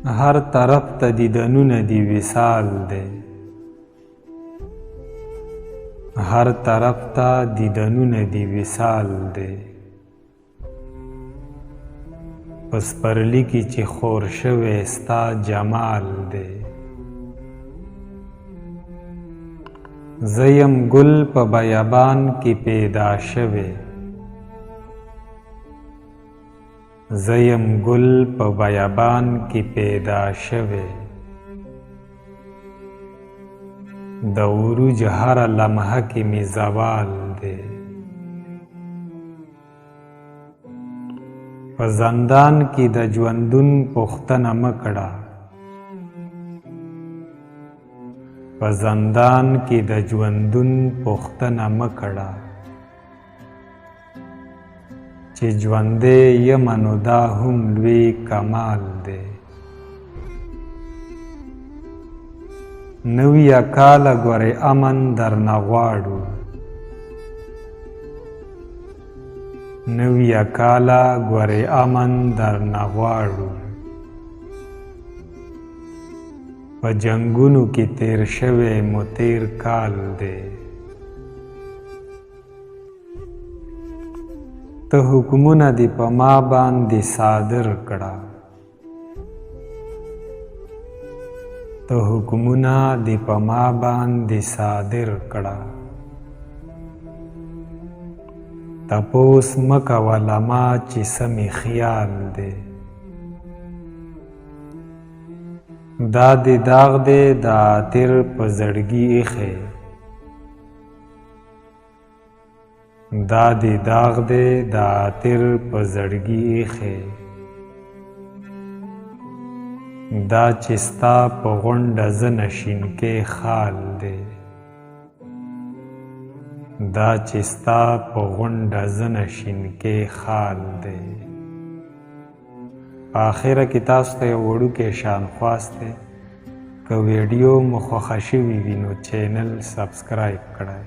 هر طرف ته دیدنونه دي وصال دی، هر طرف ته دیدنونه دي وصال دی. په سپرلي کې چې خور شوی ستا جمال دی. زه یم ګل په بیابان کې پیدا شوی، زه یم ګل په بیابان کې پیدا شوی. د عروج هره لمحه کې مې زوال دی. په زندان کې د ژوندون پوښتنه مه کړه، په زندان کې د ژوندون پوښتنه مه کړه. چې ژوندی یمه نو دا هم لوی کمال دی. نویه کاله ګورې امن درنه غواړو، نویه کاله ګورې امن درنه غواړو. په جنګونو کې تیر شوی مو تیر کال دی. ته حکمونه دې په ما باندې صادر کړه، ته حکمونه دې په ما باندې صادر کړه. تپوس مه کوه له ما چې څه مې خیال دی. دا دې داغ دی د عطر په زړګي ایښی، دا دې داغ دی د عطر په زړګي ایښی. دا چې ستا په غونډه زنه شینکی خال دی، دا چې ستا په غونډه زنه شینکی خال دی. په اخره کې تاسو ته یو وړوکی شان خواست دی، که ویډیو مو خوښه شوې وي نو چینل سبسکرایب کړئ.